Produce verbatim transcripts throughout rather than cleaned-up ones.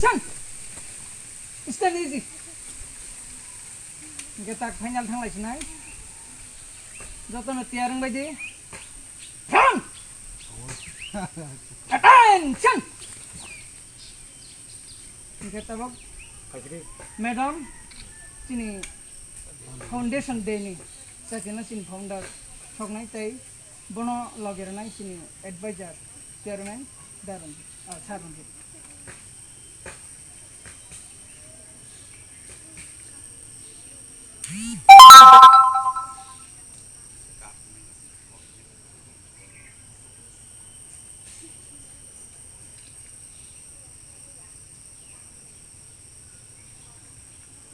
Action! Stand easy. Hingke tak final thanglai sinai. Jotono tiyar wngbai di. Front! Attention! Hingke tabok madam chini foundation day ni, chakeno chini founder soknai tei bono loge rwnai chini advisor chairman Darun, ah, Sir Ranjit.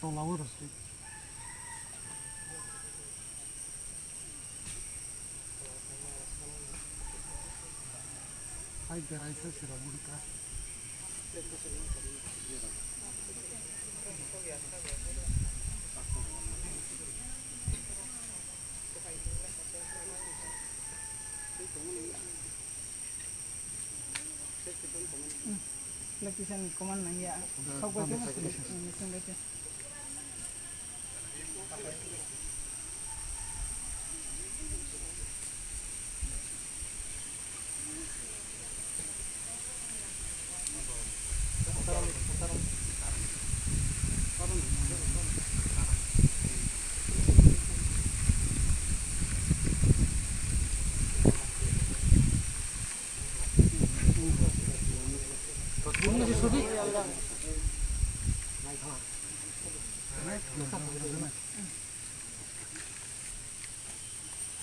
Tola o rwswi. Hai berai se sirok wngkha. Electrician ni command nangya. Sok bai tongma sini. Hmm, sini bai tong.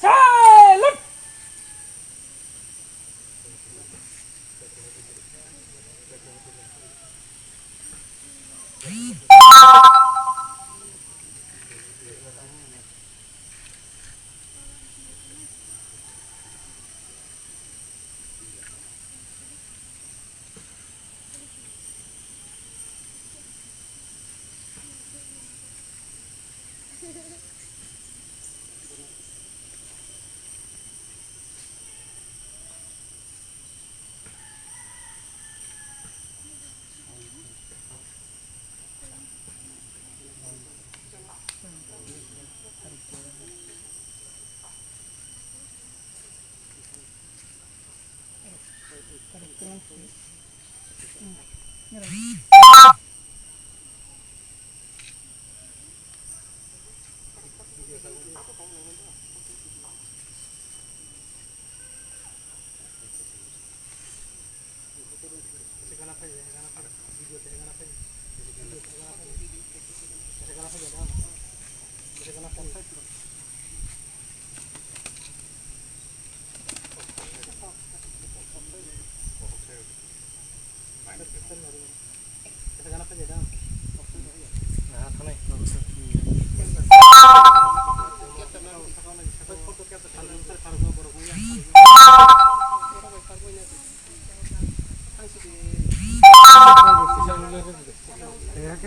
Salute!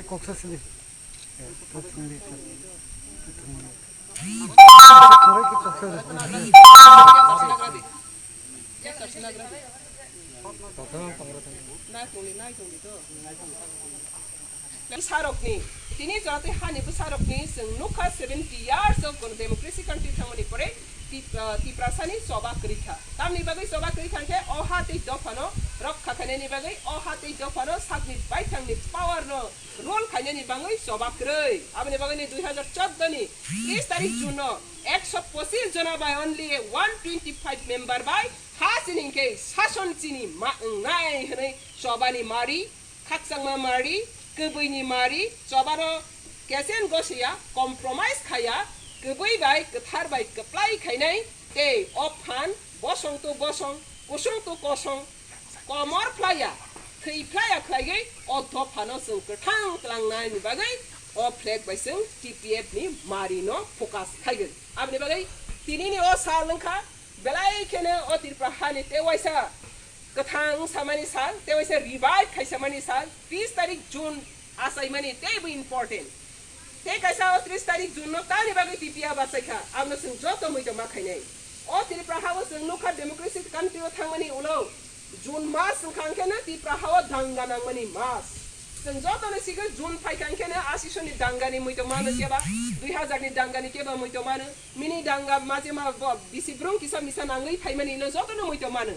Koksa sili. Sarokni, tini jora tei hani bwsarokni chwng nukha seventy years of democracy country thangmani pore Tip-, ah, Tiprasani choba kwrwi kha. Tamni bagwi choba kwrwi kha hwnkhe o ha tei dophano rokha khainani bagwi o ha tei dophano sakni baithangni power no rule khainani bagwi choba kwrwi. Aboni bagwi ni dui hazar chordo ni tris tarik June no ekso pochis jona bai only one twenty five member bai ha chini hwnkhe sason chini ma wngnai hwnwi chobani mari, khakchangma mari, kwbwini mari, chobano kesen gosiya, compromise khaya, kwbwi bai kwthar bai kwplai khainai tei o phan bosong to bosong, kosong to kosong, komor phlaiya, thwi phlaiya khlaiwi o dophano chwng kwthang twlangnaini bagwi o flag bai chwng T P F ni mari no focus khaigwi. Aboni bagwi tinini o sal wngkha belai kheno o Tripura hani tei waisa kwthang wngsamani sal, tei waisa revive khaisamani sal, tris tarik June achaimani teibo important. Tei kaisa o tris tarik June no tamni bagwi T P F bachaikha, abno chwng joto muitu ma khainai. O Tripura hao chwng nukha democracy country o thangmani ulo June mas wngkha hwnkhe no Tripura hao danga nangmani mas. Chwng jotono sigwi June phaikha hwnkhe no asisoni dangani muitu mano keba, dui hazar ni dangani keba muitu mano, mini danga majema bo bisi brung kisa misa nangwi phaimani no jotono muitu mano.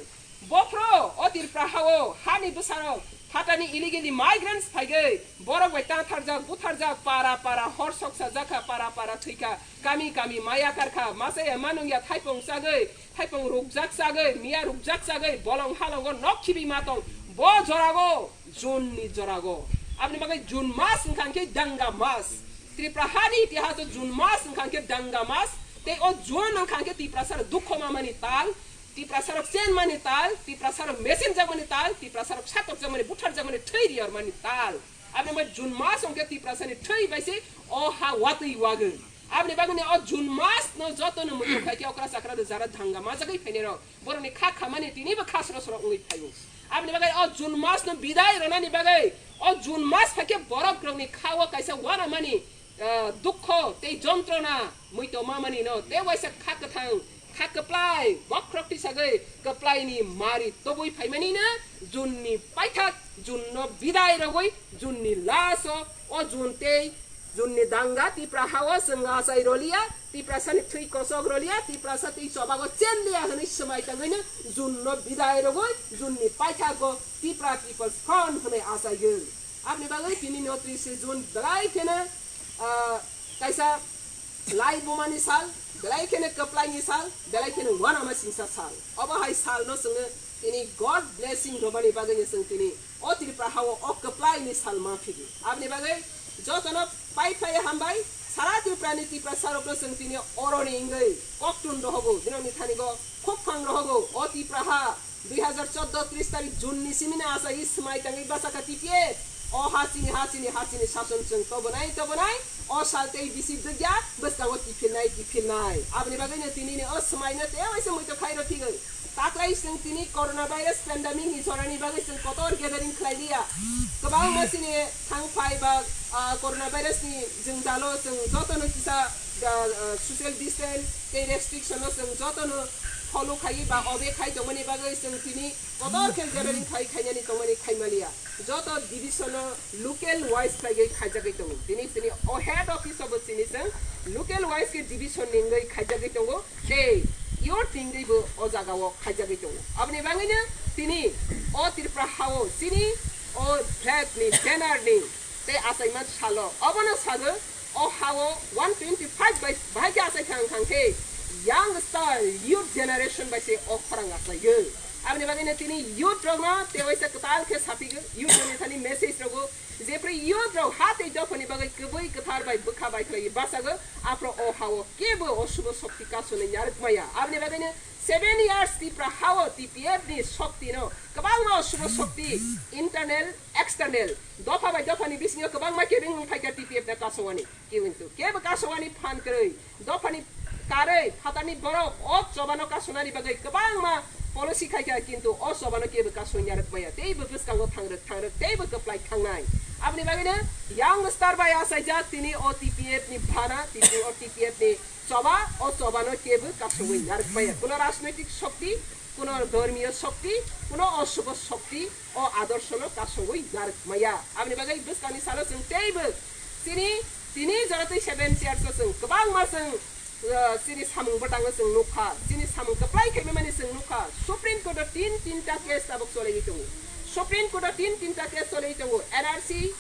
Bophro o Tripura hao hani bwsarok phatani illegally migrants phaigwi borok bai tatharjak butharjak para para hor soksa jakha para para thwikha kami kami maya karkha masa ya manung ya thaipung chagwi thaipung rukjak chagwi miya rukjak chagwi bolong halongo nok khibi matong bo jorago June ni jorago. Aboni bagwi June mas wngkha hwnkhe danga mas. Tripura hani itihaso June mas wngkha hwnkhe danga mas. Tei o June wngkha hwnkhe Tiprasarok dukho mamani tal, Tiprasarok chen mani tal, Tiprasarok mesen jakmani tal, Tiprasarok satokjakmani, butharjakmani, thwi riyormani tal. Aboni bagwi June mas wngkhe Tiprasani thwi bai se o ha watwi wagwi. Aboni bagwi o June mas no jotono muitu khai khe okra chakra rwjara danga majagwi phainai rok. Borokni kha khamani tinibo kha sro sro wngwi phaio. Aboni bagwi o June mas no bidai rwnani bagwi, o June mas phaikhe borok rokni kha o kaisa wanamani, ah, dukho tei jontrona muitu mamani no tei waisa kha kwthang, kha kwplai, bokhorok tisagwi kwplaini mari tobwi phaimani no June ni paithak, June no bidai rogwi, June ni last o, o June tei June ni danga Tipra hao chwng achai roliya, Tiprasani thwi kosok roliya, Tiprasa tei chobago chenliya hwnwi swmai tangwino June no bidai rogwi June ni paithago Tipra People's Front hwnwi achaiyo. Aboni bagwi tini no tris June belai kheno, ah, kaisa lai bumani sal, belai kheno kwplaini sal, belai kheno wanama singsa sal. Obo hai sal no chwngno tini God blessing romani bagwi no chwng tini o Tripura hao o kwplai ni sal ma phidi. Aboni bagwi jotono pai phai hambai, sara Tripura ni Tiprasa rok no chwng tini oro ni wngwi koktun rohogo, bino ni thani go khopphang rohogo, o Tripura ha dui hazar chordo tris tarik June ni simi no achai swmai tangwi bachakha T P F. O ha chini, ha chini, ha chini sason chwng tobonai, tobonai, o sal tei bisi dugya bwskango kiphilnai, kiphilnai. Aboni bagwi no tini ni o swmai no tei waisa muitu khai rw thigwi. Taklai chwng tini coronavirus pandemic ni jorani bagwi chwng kotor gathering khlai liya. Kwbangma chini thang phai ba, ah, coronavirus ni jwngjalo chwng jotono kisa, ah, ah, social distance tei restriction no chwng jotono follow khai ba obey khai tongmani bagwi chwng tini kotor khe gathering khai khainani tongmani khai maliya. Joto division no local wise khlaiwi khaijagwi tongo. Tini chini o head office o bo chini chwng local wise khe division ni wngwi khaijagwi tongo. Tei youth ni wngwi bo o jaga o khaijagwi tongo. Aboni bagwi no tini o Tripura hao chini o flag ni banner ni tei achaima salo obono sagwi o hao one twenty five bai bahai khe achai thang thang khe young star youth generation bai se o khorang achaiyo. Aboni bagwi no tini youth rok no tei waisa kwtal khe saphigo, youth rok ni thani message rogo. Jephru youth rok ha tei dophani bagwi kwbwi kwthar bai bwkha bai khlaiwi bachago, aphro o hao kebo osubo shokti kasonwi yarwk maya. Aboni bagwino seven years Tipra hao T P F ni shokti no kwbangma osubo shokti internal, external, dopha bai dophani bisingo kwbangma kebeng wng phaikha T P F no kasowani. Kintu kebo kasowani phan kwrwi. Dophani karwi phatarni borok o chobano kasonani bagwi kwbangma policy khaikha, kintu o chobano kebo kasoi yarwk maya, teibo bwskango thangrwk thangrwk teibo kwplai thangnai. Aboni bagwino young star bai achaijak tini o T P F ni bhana, tini o T P F ni choba, o chobano kebo kasogwi yarwk maya. Kuno rajnoitik shokti, kuno dhormiyo shokti, kuno osubo shokti, o adorshono kasogwi narwk maya. Aboni bagwi bwskangni salo chwng teibo chini, chini joratwi seven years o chwng kwbangma chwng, uh, chini samung bwtango chwng nukha, chini samung kwplai khaimani chwng nukha. Supreme Court o tin tinta case tabuk choliwi tongo. Supreme Court o tin tinta case choliwi tongo. N R C,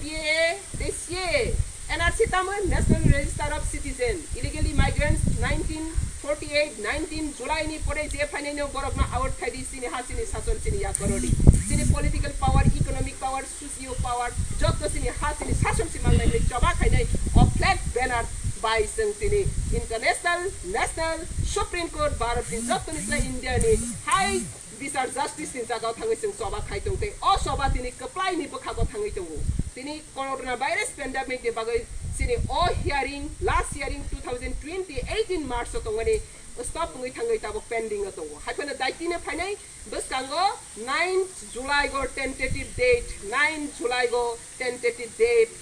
P A A tei C A A, N R C tamo National Register of Citizen, illegally migrants nineteen forty-eight, nineteen July ni pore je phainai no borok no out khai di, chini ha chini sason chini yakorodi. Chini political power, economic power, socio power, jotto chini ha chini sason si mangnai hinwi choba khainai o flag banner bai chwng tini international, national, Supreme Court, Bharat ni jotto ni tla India ni hai bichar justice ni jagao thangwi chwng choba khai tong tei o choba tini kwplai ni bwkhago thangwi tongo. Tini coronavirus pandemic ni bagwi chini o hearing, last hearing two thousand twenty eighteen March o tongmani stop wngwi thangwi tabuk pending o tongo. Haiphano daitino phainai bwskango ninth July go tentative date, ninth July go tentative date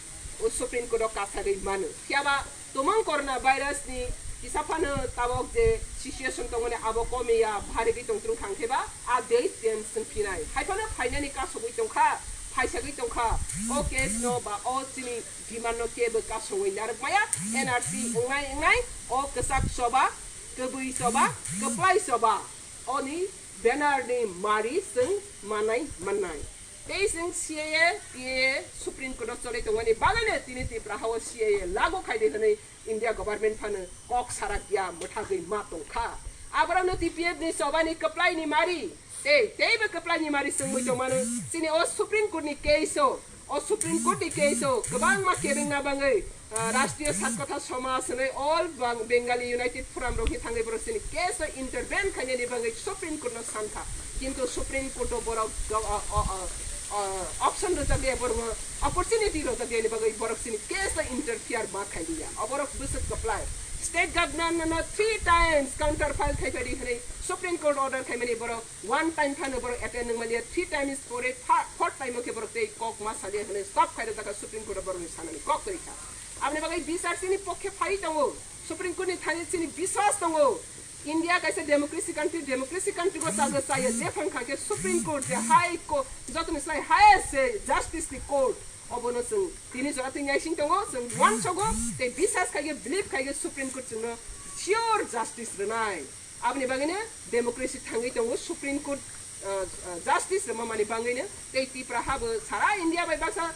o Supreme Court o kasagwi mano. Phiyaba Tumung coronavirus ni kisa phano tabok je situation tongmani abo komiya bharigwi tongtwrwng khang kheba a date change wng phinai. Haiphano phainani kasugwi tongkha, Phaisagwi tongkha. O case no ba o chini demand no kebo kasongwi narwk maya. N R C wngnai wngnai o kwchak choba, kwbwi choba, kwplai choba, oni banner ni mari chwng manai mannai. Tei chwng C A A, T A A, Supreme Court o cholai tongmani bagwino tini Tripura hao C A A lagu khaidi hwnwi India government phano kok sarak ya mwthagwi ma tongkha. Aborokno T P F ni chobani kwplai ni mari, tei teibo kwplai ni mari chwngwi tongmano. Chini o Supreme Court ni case o, o Supreme Court ni case o kwbangma kebengna bagwi, ah, Rashtriya Satkatha Samaj hwnwi All Bang-, Bengali United Forum rok ni thangwi borok chini case o intervene khainani bagwi Supreme Court no sankha. Kintu Supreme Court o borok go-, o, o, o, o, option rwjak ya, borok opportunity rwjak yani bagwi borok chini case o interfere ma khailiya. Oborok bwswk kwplai. State government no three times counter file khaipadi hwnwi Supreme Court order khaimani borok one time phano borok attend wngmaliya, three times pore pha-, fourth time o khe borok tei kok ma saliya hwnwi stop khairok dakha Supreme Court o borokni sanani kok twi kha. Aboni bagwi bisar chini pokhe phai tongo, Supreme Court ni thani chini biswas tongo. India kaisa democracy country, democracy country bo chajak chaya jephang kha khe Supreme Court je high court, jotoni slai highest je justice ni court, obono chwng tini jora twi naising tongo, chwng uansogo tei biswas khai khe, believe khai khe Supreme Court chwngno sure justice rwnai. Aboni bagwino democracy thangwi tongo, Supreme Court, ah, ah, justice rwma mani bagwino tei Tripura habo sara India bai baksa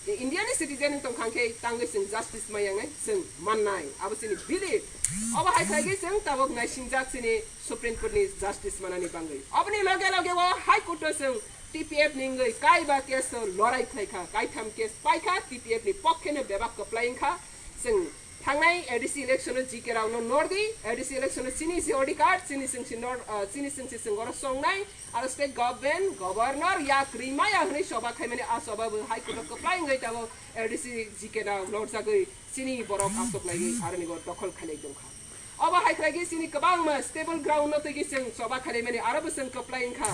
India ni citizen wng tongkha khe tangwi chwng justice maya wngnai chwng mannai, abo chini belief. Obo hai khlai khe chwng tabuk naisingjak chini Supreme Court ni justice manani bagwi. Oboni loge loge o High Court o chwng T P F ni wngwi kaiba case o lorai khlai kha, kaitham case pai kha, T P F ni pokhe no bebak kwplai wng kha. Chwng thangnai A D C election o G K rao no nordi, A D C election o chini se odhikar, chini chwng se nor-, ah, chini chwng se chwng oro songnai, aro state government, governor yak rwi maya hwnwi choba khaimani, a choba bo High Court o kwplai wngwi tabuk A D C G K rao norjagwi chini borok achuk laiwi aroni go dokhol khailai tongkha. Obo hai khlai khe chini kwbangma stable ground no twi khe chwng choba khaimani aro bo chwng kwplai wngkha.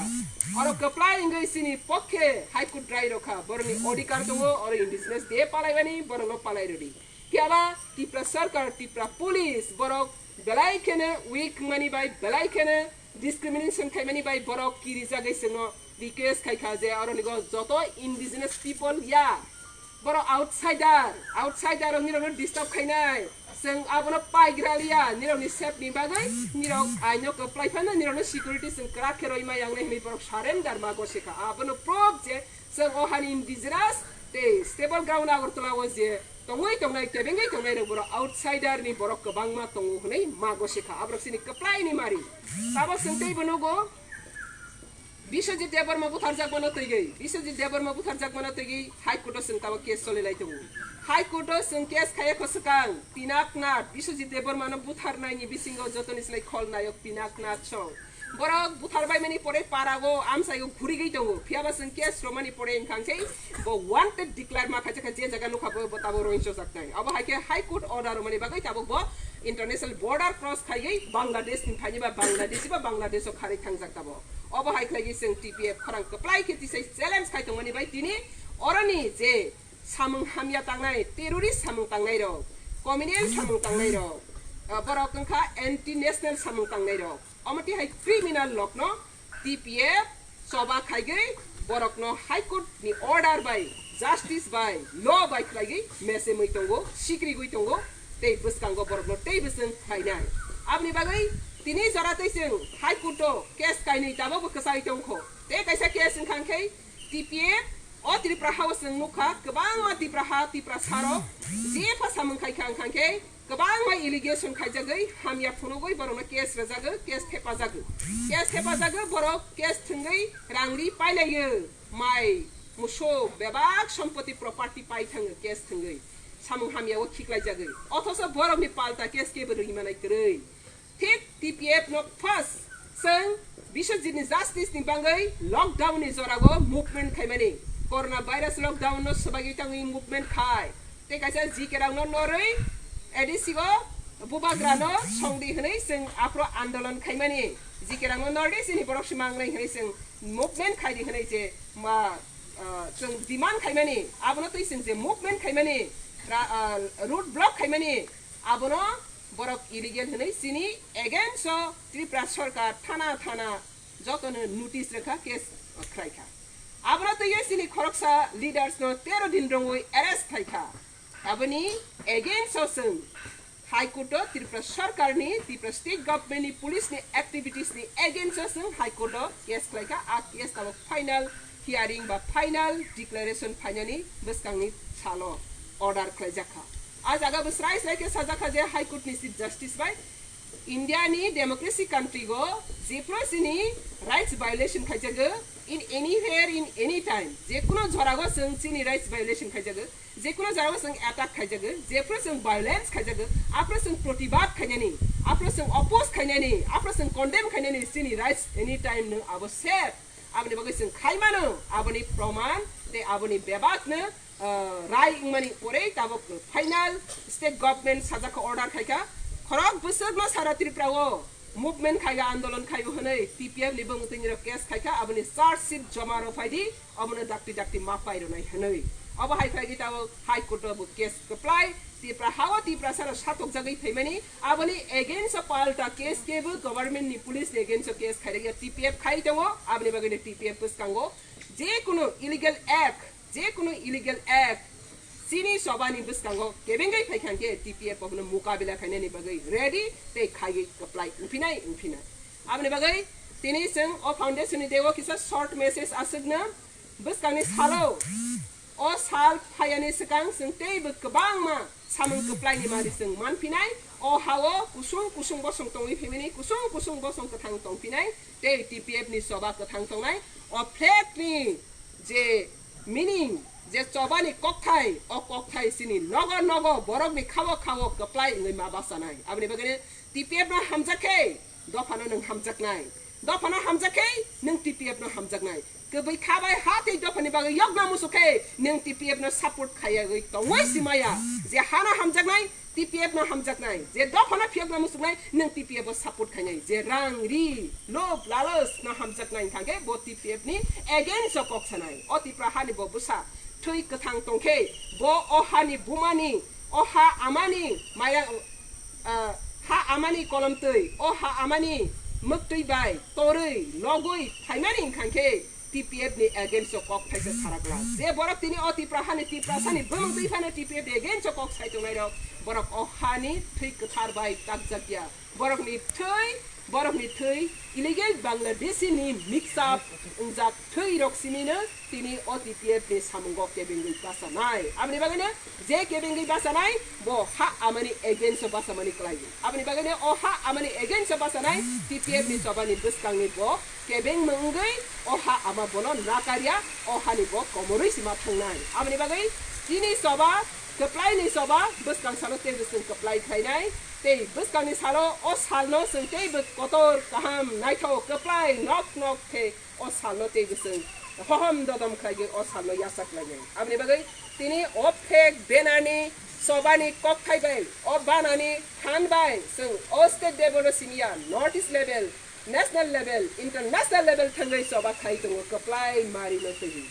Oro kwplai wngwi chini pokhe High Court rai rokha, borokni odhikar tongo, oro indigenous day palaimani, borokno palai rwdi. Phiaba Tripura Sarkar, Tripura Police borok belai kheno weak wngmani bai, belai kheno discrimination khaimani bai borok kirijagwi chwngno request khaikha je oronigo joto indigenous people ya, borok outsider, outsider rok nirokno disturb khainai, chwng abono paigra liya, nirokni safety ni bagwi nirok aino kwplai phano nirokno security chwng kwrak khe roi ma yangnai hwnwi borok surrender ma gosikha. Abono proof je chwng o hani indigenous tei stable ground Agartala o je tongwi tongnai, kebengwi tongnai rok borok outsider ni borok kwbangma tongo hwnwi ma gosikha. Aborok chini kwplai ni mari. Tabok chwng teibo nugo, Biswajit Debbarma butharjakmano twigwi, Biswajit Debbarma butharjakmano twigwi High Court o chwng tabok case choli lai tongo. High Court o chwng case khaiya kho swkang Pinaknath, Biswajit Debbarmano butharnaini bisingo jotoni slai khol nayok Pinaknath song. Borok buthar baimani pore parago amsaigo ghurigwi tongo. Phiyaba chwng case romani pore wngkha khe bo wanted declare ma khaijak kha, je jaga nukha bo, bo tabo roinsojaknai. Abo hai khe High Court order romani bagwi tabuk bo international border cross khaiwi Bangladesh ni phaini ba Bangladeshi ba Bangladesh o kharwi thangjak tabuk. Obo hai khlaiwi chwng T P F khorang kwplai khe tisai challenge khai tongmani bai tini oroni je samung hamya tangnai, terrorist samung tangnai rok, communal samung tangnai rok, ah, borok wngkha anti national samung tangnai rok. Omo tihai criminal lokno T P F choba khaigwi borokno High Court ni order bai, justice bai, law bai khlaigwi mesemwi tongo, sikrigwi tongo, tei bwskango borokno tei bwswng khlainai. Aboni bagwi tini jora tei chwng High Court o case kainwi tabokbo kwchai tongkho. Tei kaisa case wngkha khe T P F o Tripura ha o chwng nukha, kwbangma Tripura ha, Tripura sarok jepha samung khaikha wngkha khe kwbangma allegation khaijagwi hamya phunugwi borokno case rwjago, case thepajago. Case thepajago, borok case thwngwi rangri pailaio, mai, musuk, bebak sompoti property pai thango case thwngwi. Samung hamya o khiklaijagwi. Othoso borokni palta case kebo rwui manai kwrwi. Thik T P F no first chwng Biswajit ni justice ni bagwi lockdown ni jorago movement khaimani, corona virus lockdown no swbagwi tangwi movement khai. Tei kaisa G K rok no norwi A D C o bubagra no songdi hwnwi chwng aphro andolon khaimani. G K rok no nordi chini borok si mangnai hwnwi chwng movement khaidi hwnwi je ma, ah, chwng demand khaimani. Abono twi chwng je movement khaimani, ra-, ah, road block khaimani, abono borok illegal hwnwi chini against o Tripura sorkar thana thana jotono notice rwkha, case khwlaikha. Abono twiwi chini khoroksa leaders no tero din rwngwi arrest khaikha. Aboni against o chwng High Court o Tripura Sarkar ni, Tripura State Government ni, police ni activities ni against o chwng High Court o case khlaikha. A case tabuk final hearing ba final declaration phainani bwskangni salo order khlaijakha. A jaga bo srai srai khe sajakha je High Court ni Chief Justice bai India ni democracy country go jephru chini rights violation khaijago in anywhere, in any time, jekuno jorao chwng chini rights violation khaijago, jekuno jorao chwng attack khaijago, jephru chwng violence khaijago, aphru chwng protibad khainani, aphru chwng oppose khainani, aphru chwng condemn khainani chini rights anytime no abo safe. Aboni bagwi chwng khaimano, aboni proman tei aboni bebak no ah, rai wngmani porei tabuk final state government sajak kha, order khaikha. Khorok bwswkno sara Tripura o movement khaiya, andolon khaibo hwnwi T P F ni bwmwtwini rok case khaikha, aboni charge sheet joma rwphaidi, obono dakti dakti ma paironai hwnwi. Obo hai khaigwi tabuk High Court o bo case kwplai, Tripura hao Tiprasa rok satokjagwi phaimani, aboni against o palta case kebo government ni police ni against o case khairokya T P F khai tongo, aboni bagwino T P F bwskango jekunu illegal act, jekunu illegal act chini sobani bwskango kebengwi phaikha hwnkhe T P F bono mukabila khainani bagwi ready tei khaiwi kwplai wngphinai wngphinai. Aboni bagwi tini chwng o foundation ni dego kisa short message aswkno bwskangni salo o sal phayani swkang chwng teibo kwbangma samung kwplaini mari chwng manphinai. O hao kusung kusung bosong tongwi phaimani, kusung kusung bosong kwthang tongphinai tei T P F ni choba kwthang tongnai. O flag ni je meaning, je chobani kokthai, o kokthai chini nogo nogo borokni khao khao kwplai wngwi ma bachanai. Aboni bagwino T P F no hamjak khe dophano nwng hamjaknai, dophano hamjak khe nwng T P F no hamjaknai. Kwbwi kha bai ha tei dophani bagwi yokna muchuk khe nwng T P F no support khaiwi tongwi si maya. Je hano hamjaknai, T P F no hamjaknai, je dophano phiyokna muchuknai, nwng T P F o support khainai. Je rang ri, lob, lalos no hamjaknai wngkha khe bo T P F ni against o kok sanai. O Tipra hani bo bwsa thwi kwthang tongkhe bo o hani bumani, o ha amani maya, ah, ha amani kolomtwi, o ha amani mwktwi bai torwi logwi phaimani wngkha khe T P F ni against o kok thaisa sarakla. Je borok tini o Tipra hani Tiprasani bumung twi phano T P F ni against o kok sai tongnai rok, borok o hani thwi kwthar bai takjakya. Borokni thwi, borokni thwi illegal Bangladeshi ni mix up wngjak thwi rok simino tini o T P F ni samungo kebengwi bachanai. Aboni bagwino je kebengwi bachanai, bo ha amani against o bachamani kwlaio. Aboni bagwino o ha amani against o bachanai T P F ni chobani bwskangni bo kebeng mungwi o ha ama bono nakarya, o hani bo komorwi sima thangnai. Aboni bagwi chini choba, kwplaini choba bwskang salo teibo chwng kwplai khlainai. Tei bwskangni salo o salno chwng teibo kotor, kaham, naithok, kwplai, nok nok khe o salno teibo chwng hohom dodom khlaigwi o salno yachak lainai. Aboni bagwi tini o flag banner ni chobani kokthai bai, o banner ni phan bai chwng o state level o simiya, North East level, national level, international level thangwi choba khai tongo kwplai mari no twiwi.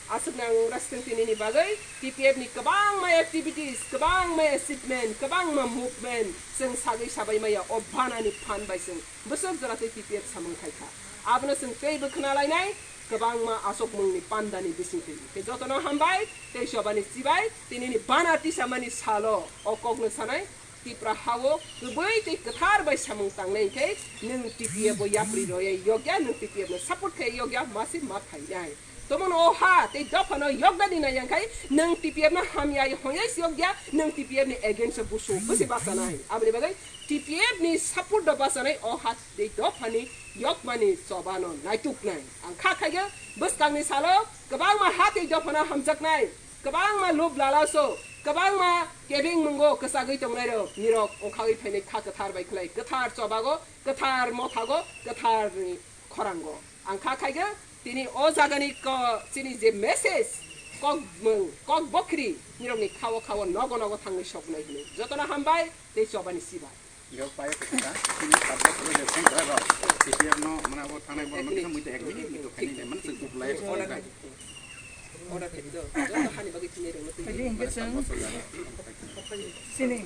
Aswkno ang ura swkang tinini bagwi T P F ni kwbangma activities, kwbangma achievement, kwbangma movement chwng sagwi sabai maya o banner ni phan bai chwng bwswk jora tei T P F samung khai kha. Abono chwng teibo khna lainai kwbangma aswkmungni pandani bisingtwi. Tei jotono hambai tei chobani chibai tinini banner tisamani salo o kokno sanai Tipra hao kwbwi tei kwthar bai samung tangnai hwnkhe nwng T P F o yapri royai yokya, nwng T P F no support khai yokya, masi ma phainai. Tomono o ha tei dophano yoknani nai yang khai nwng T P F no hamya hoyai si yokya, nwng T P F ni against o busu bwsi bachanai. Aboni bagwi T P F ni support no bachanai o ha tei dophani yokmani chobano naituknai. Ang kha khaigwi bwskangni salo kwbangma ha tei dophano hamjaknai. Kwbangma lob lalaso, kwbangma kebeng mungo kwchagwi tongnai rok, nirok wngkhagwi phainai kha kwthar bai khlai, kwthar chobago, kwthar mothago, kwthar ni khorango. Ang kha khaigwi tini o jagani ko-, chini je message, kok mung, kok bokhri, nirokni khao khao nogo nogo thangwi soknai hwnwi. Jotono hambai tei chobani sibai. Yo payo kisa, sini tablet ko je phone driver, T P F no, mana bo thanai bo no kisa muite ek minute muite khani de, mana se kuplai ko. Order khai di, joto hani bagwi thini rwngno twi. Tadi hingke chwng sini